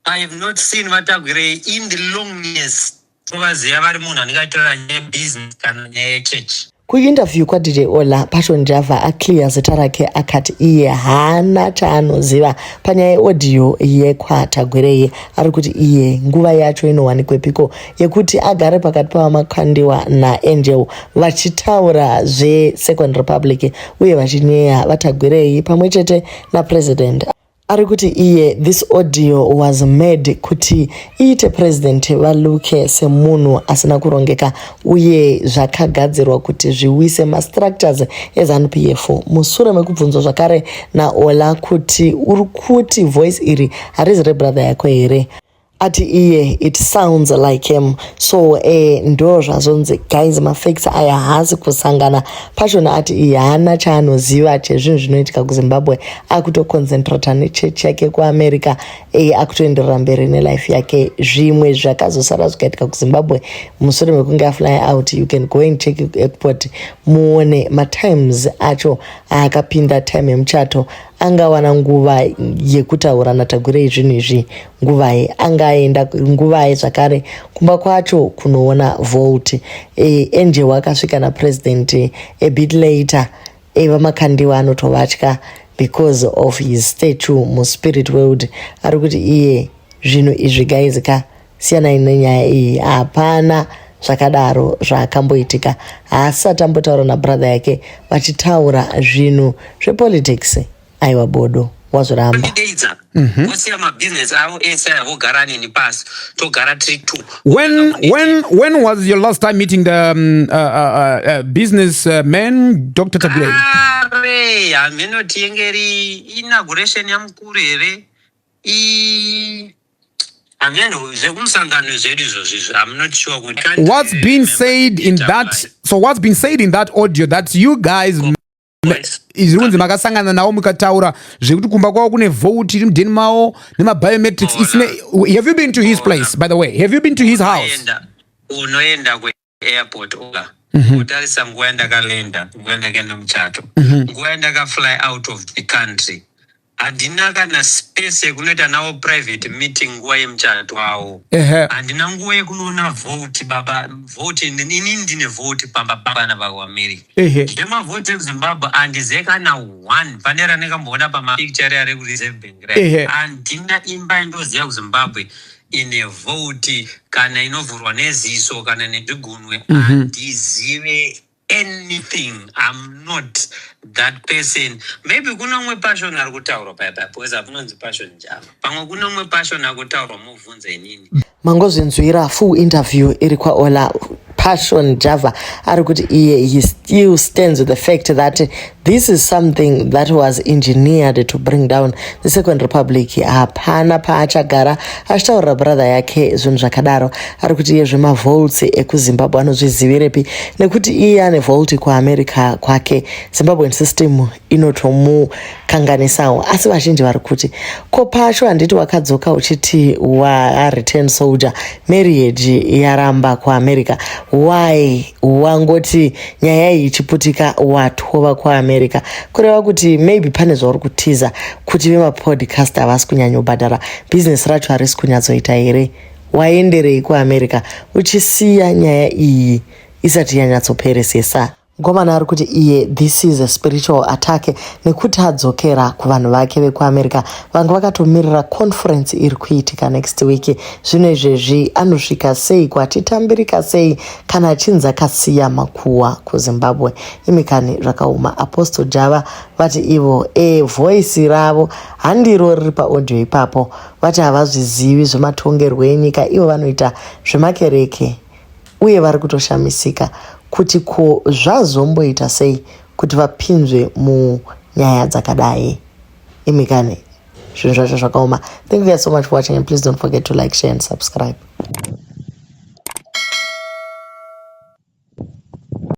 I have not seen VaTagwirei in the long years. Tovaziva vari munhu anenge achitora nyaya yebusiness kana nyaya yechurch. Kuinterview kwaDJ Ola, Passion Java aclear zita rake akati iye haana chaanoziva panyaya yeaudio yekwaTagwirei. Ari kuti iye nguva yacho inowanikwepiko yekuti agare pakati paVaMakandiwa naAngel vachitaura zveSecond Republic uye vachinyeya VaTagwirei pamwe chete naPresident. Ari kuti iye this audio was made kuti iite President valuke semunhu asina kurongeka uye zvakagadzirwa kuti zviwise mastructures eZanu PF. Musure mekubvunzwa zvakare naOla kuti uri kuti voice iri harizi rebrother yako here, ati iye it sounds like him. So ndo zvazonzi guys, mafacts aya haasi kusangana. Pachona ati iye haana chaanoziva chezvinhu zvinoitika kuZimbabwe, akutoconcentrata nechechi yake kuAmerica, akutoenderera mberi nelife yake. Zvimwe zvakazosara zvikaitika kuZimbabwe mushure mekunge afly out, you can go and check airport muone matimes acho aakapinda time yemuchato. Angawana nguva yekutaura naTagwirei zvinhu izvi nguvai? Angaenda nguvai zvakare kumba kwacho kunoona vault? Angel akasvika napresident a bit later. VaMakandiwa anotovatya because of his statue muspirit world. Ari kuti iye zvinhu izvi, guys ka, siyanai nenyaya iyi, hapana zvakadaro zvakamboitika. Haasati ambotaura nabrother yake vachitaura zvinhu zvepolitics. Aiwa, bodo, wazoramba. Ndideidza vosiya mabhizinesi avo ese aya, vogara neni pasi, togara tiri two. When was your last time meeting the business man, Dr. Tagwirei? Kare, haminoti yenge iri inauguration yamukuru here, i hameno zvekumusangano zvedu izvozvo izvo. I'm not sure kuti can't What's been remember said in the that? date. So what's been said in that audio that you guys Voice. Zviri kunzi makasangana navo mukataura zvekuti kumba kwavo kune vault iri mudheni mavo nemabiometrics. Ona. Have you been to his Ona. place, by the way? Have you been to his house? Unoenda kuairport oga utarisa nguva yandakalenda, nguva yandakaenda muchato, nguva yandakafly out of the country. Handina kana space yekunoita navo private meeting nguva yemuchato wavo. Handina nguva yekunoona vault, baba. Vault, inini ndine vault pamba pavana vakuAmerica. Zvemavault ekuZimbabwe handizive kana one. Pane randakamboona pamapicture ari kuReserve Bank. Handina imba indoziva kuZimbabwe ine vault, kana inovhurwa neziso kana nezvigunwe. Handizive anything. I'm not that person. Maybe kune umwe Passion ari kutaurwa paipa, because hakunonzi Passion Java. Pamwe kune umwe Passion ari kutaurwa, mubvunze inini. Mangozvinzwira full interview iri kwaOla. Passion Java ari kuti iye he still stands with the fact that this is something that was engineered to bring down the Second Republic. Hapana paachagara achitaurira brother yake zvinhu zvakadaro. Ari kuti iye zvemavaults ekuZimbabwe anozvizivirepi, nekuti iye ane vault kuAmerica kwake? Zimbabwean system inotomukanganisawo. Asi vazhinji vari kuti ko pacho handiti wakadzoka uchiti wareturn soldier, marriage yaramba kuAmerica? Why wangoti nyaya iyi ichiputika watova kuAmerica? Kureva kuti maybe pane zvauri kutiza, kuti vemapodcast havasi kunyanyobhadhara, bhizinesi racho harisi kunyatsoita here? Waenderei kuAmerica uchisiya nyaya iyi isati yanyatsoperesesa? Mukomana ari kuti iye this is a spiritual attack, nekuti adzokera kuvanhu vake vekuAmerica vanga vakatomirira conference iri kuitika next week. Zvino izvezvi anosvika sei, kwatitambirika sei, kana achinzi akasiya makuhwa kuZimbabwe? Imikani, zvakaoma. Apostle Java vati ivo voice ravo handiro riri paaudio ipapo. Vati havazvizivi zvematongerwo enyika, ivo vanoita zvemakereke, uye vari kutoshamisika kuti ko zvazomboita sei kuti vapinzwe munyaya dzakadai. Imikani, zvinhu zvacho zvakaoma. Thank you guys so much for watching and please don't forget to like, share and subscribe.